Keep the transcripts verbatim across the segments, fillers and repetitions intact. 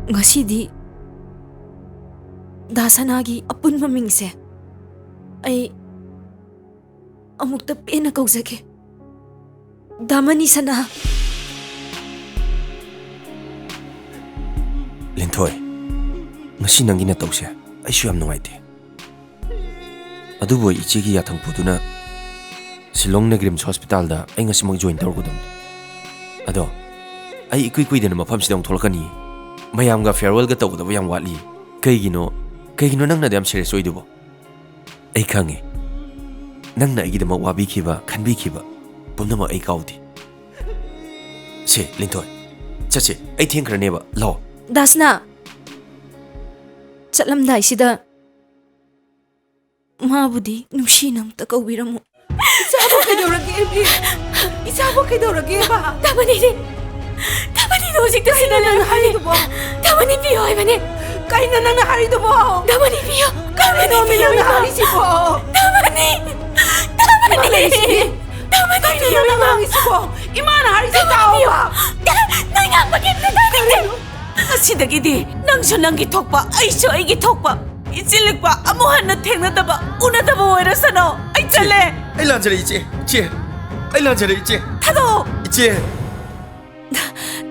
ꯉꯁꯤꯗꯤ ꯗꯥ ꯁꯅꯥꯒꯤ ꯑꯄꯨꯟꯕ ꯃꯤꯡꯁꯦ ꯑꯩ ꯑꯃꯨꯛꯇ ꯄꯦꯟꯅ ꯀꯧꯖꯒꯦ, ꯗꯥꯃꯅꯤ ꯁꯅꯥ꯫ ꯂꯤꯟꯊꯣꯏ, ꯉꯁꯤ ꯅꯪꯒꯤ ꯅꯇꯧꯁꯦ ꯑꯩꯁꯨ ꯌꯥꯝ ꯅꯨꯡꯉꯥꯏꯇꯦ꯫ ꯑꯗꯨꯕꯨ ꯑꯩ ꯏꯆꯦꯒꯤ ꯌꯥꯊꯪ ꯄꯨꯗꯨꯅ ꯁꯤꯂꯣꯡ ꯅꯦꯒ꯭ꯔꯤꯝꯁ ꯍꯣꯁꯄꯤꯇꯥꯜꯗ ꯑꯩ ꯉꯁꯤꯃꯛ ꯖꯣꯏꯟ ꯇꯧꯔꯨꯒꯗꯕꯅꯤ꯫ ꯑꯗꯣ ꯑꯩ ꯏꯀꯨꯏ ꯀꯨꯏꯗꯅ ꯃꯐꯝꯁꯤꯗ ꯑꯃꯨꯛ ꯊꯣꯛꯂꯛꯀꯅꯤ꯫ ꯃꯌꯥꯝꯒ ꯐꯤꯌꯔꯋꯦꯜꯒ ꯇꯧꯒꯗꯕ ꯌꯥꯝ ꯋꯥꯠꯂꯤ꯫ ꯀꯩꯒꯤꯅꯣ, ꯀꯩꯒꯤꯅꯣ ꯅꯪꯅ ꯑꯗꯨ ꯌꯥꯝ ꯁꯤꯔꯤꯌꯁ ꯑꯣꯏꯗꯨꯕꯣ? ꯑꯩ ꯈꯪꯉꯤ, ꯅꯪꯅ ꯑꯩꯒꯤꯗꯃꯛ ꯋꯥꯕꯤꯈꯤꯕ, ꯈꯟꯕꯤꯈꯤꯕ ꯄꯨꯝꯅꯃꯛ ꯑꯩ ꯀꯥꯎꯗꯦ꯫ ꯁꯦ, ꯂꯤꯟꯊꯣꯏ, ꯆꯠꯁꯦ, ꯑꯩ ꯊꯦꯡꯈ꯭ꯔꯅꯦꯕ, ꯂꯥꯛꯑꯣ꯫ ꯗꯥꯁꯅꯥ, ꯆꯠꯂꯝꯗꯥꯏꯁꯤꯗ ꯃꯥꯕꯨꯗꯤ ꯅꯨꯡꯁꯤꯅ ꯑꯝꯇ ꯀꯧꯕꯤꯔꯝꯃꯨ꯫ ꯏꯆꯥꯕꯨ ꯀꯩꯗꯧꯔꯒꯦ, ꯏꯕꯤ? ꯏꯆꯥꯕꯨ ꯀꯩꯗꯧꯔꯒꯦꯕ? ꯗꯥꯃꯅꯤꯗꯤ, ꯗꯥꯃꯅꯤꯗꯣ ꯍꯧꯖꯤꯛꯇ ꯀꯩꯅꯣ ꯁꯤꯗ ꯅꯪ ꯂꯩꯔꯝꯃꯦ꯫ ꯍꯥꯏꯔꯤꯗꯨꯕꯣ? ꯗꯥꯃꯅꯤ ꯄꯤꯌꯣ ꯍꯥꯏꯕꯅꯦ꯫ ꯀꯩꯅꯣ ꯅꯪꯅ ꯍꯥꯏꯔꯤꯗꯨꯕꯣ? ꯗꯥꯃꯅꯤ ꯄꯤꯌꯣ꯫ ꯀꯔꯤꯅꯣꯃꯤ ꯅꯪꯅ ꯍꯥꯏꯔꯤꯁꯤꯕꯣ? ꯗꯥꯃꯅꯤ! ꯗꯥꯃꯅꯤ! ꯏꯃꯥ ꯂꯩꯔꯤꯁꯤꯗꯤ! ꯗꯥꯃꯅꯤ ꯀꯩꯅꯣ ꯄꯤꯌꯣ, ꯅꯪꯅ ꯏꯃꯥ! ꯍꯥꯡꯉꯤꯁꯤꯕꯣ? ꯏꯃꯥꯅ ꯍꯥꯏꯔꯤꯁꯦ ꯗꯥꯃꯅꯤ ꯄꯤꯌꯣ! ꯇꯥꯎꯕ! ꯅꯪ ꯉꯥꯡꯕ ꯀꯩꯝꯇ ꯇꯥꯅꯤꯡꯗꯦ! ꯀꯔꯤꯅꯣ? ꯉꯁꯤꯗꯒꯤꯗꯤ ꯅꯪꯁꯨ ꯅꯪꯒꯤ ꯊꯣꯛꯄ, ꯑꯩꯁꯨ ꯑꯩꯒꯤ ꯊꯣꯛꯄ꯫ ꯏꯆꯦ ꯂꯤꯛꯄ ꯑꯃꯨꯛ ꯍꯟꯅ ꯊꯦꯡꯅꯗꯕ, ꯎꯅꯗꯕ ꯑꯣꯏꯔꯁꯅꯨ꯫ ꯑꯩ ꯆꯠꯂꯦ꯫ ꯑꯩ ꯂꯥꯟꯖꯔꯦ, ꯏꯆꯦ꯫ ꯏꯆꯦ, ꯑꯩ ꯂꯥꯟꯖꯔꯦ, ꯏꯆꯦ꯫ ꯊꯥꯗꯣꯛꯑꯣ꯫ ꯏꯆꯦ꯫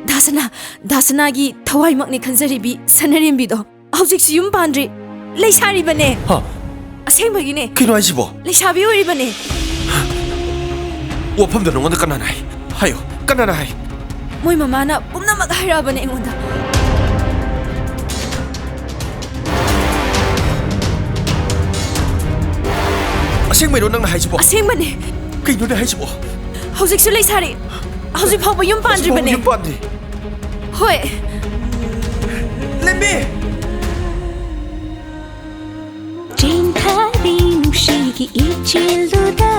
ꯗꯥꯁꯅꯥ, ꯗꯥꯁꯅꯥꯒꯤ ꯊꯋꯥꯏꯃꯛꯅꯤ ꯈꯟꯖꯔꯤꯕꯤ ꯁꯅꯔꯦꯝꯕꯤꯗꯣ ꯍꯧꯖꯤꯛꯁꯨ ꯌꯨꯝ ꯄꯥꯟꯗ꯭ꯔꯤ, ꯂꯩꯁꯥꯔꯤꯕꯅꯦ꯫ ꯍꯥ? ꯑꯁꯦꯡꯕꯒꯤꯅꯦ꯫ ꯀꯩꯅꯣ ꯍꯥꯏꯁꯤꯕꯣ? ꯂꯩꯁꯥꯕꯤ ꯑꯣꯏꯔꯤꯕꯅꯦ꯫ ꯋꯥꯐꯝꯗꯣ ꯅꯉꯣꯟꯗ ꯀꯅꯥꯅ ꯍꯥꯏ? ꯍꯥꯏꯌꯣ, ꯀꯅꯥꯅ ꯍꯥꯏ? ꯃꯣꯏ ꯃꯃꯥꯅ ꯄꯨꯝꯅꯃꯛ ꯍꯥꯏꯔꯛꯑꯕꯅꯦ ꯑꯩꯉꯣꯟꯗ꯫ ꯑꯁꯦꯡꯕꯩꯔꯣ ꯅꯪꯅ ꯍꯥꯏꯁꯤꯕꯣ? ꯑꯁꯦꯡꯕꯅꯦ꯫ ꯀꯩꯅꯣꯅꯦ ꯍꯥꯏꯁꯤꯕꯣ? ꯍꯧꯖꯤꯛꯁꯨ ꯂꯩꯁꯥꯔꯤ꯫ ꯍꯧꯖꯤꯛ ꯐꯥꯎꯕ ꯌꯨꯝ ꯄꯥꯟꯗ꯭ꯔꯤꯕꯅꯦ꯫ ꯍꯧꯖꯤꯛ ꯐꯥꯎꯕ ꯌꯨꯝ ꯄꯥꯟꯗ꯭ꯔꯤ? ꯍꯣꯏ꯫ ꯂꯦꯝꯕꯤ! ꯆꯦꯟꯊꯔꯤ ꯅꯨꯡꯁꯤꯒꯤ ꯏꯆꯦꯜꯗꯨꯗ꯫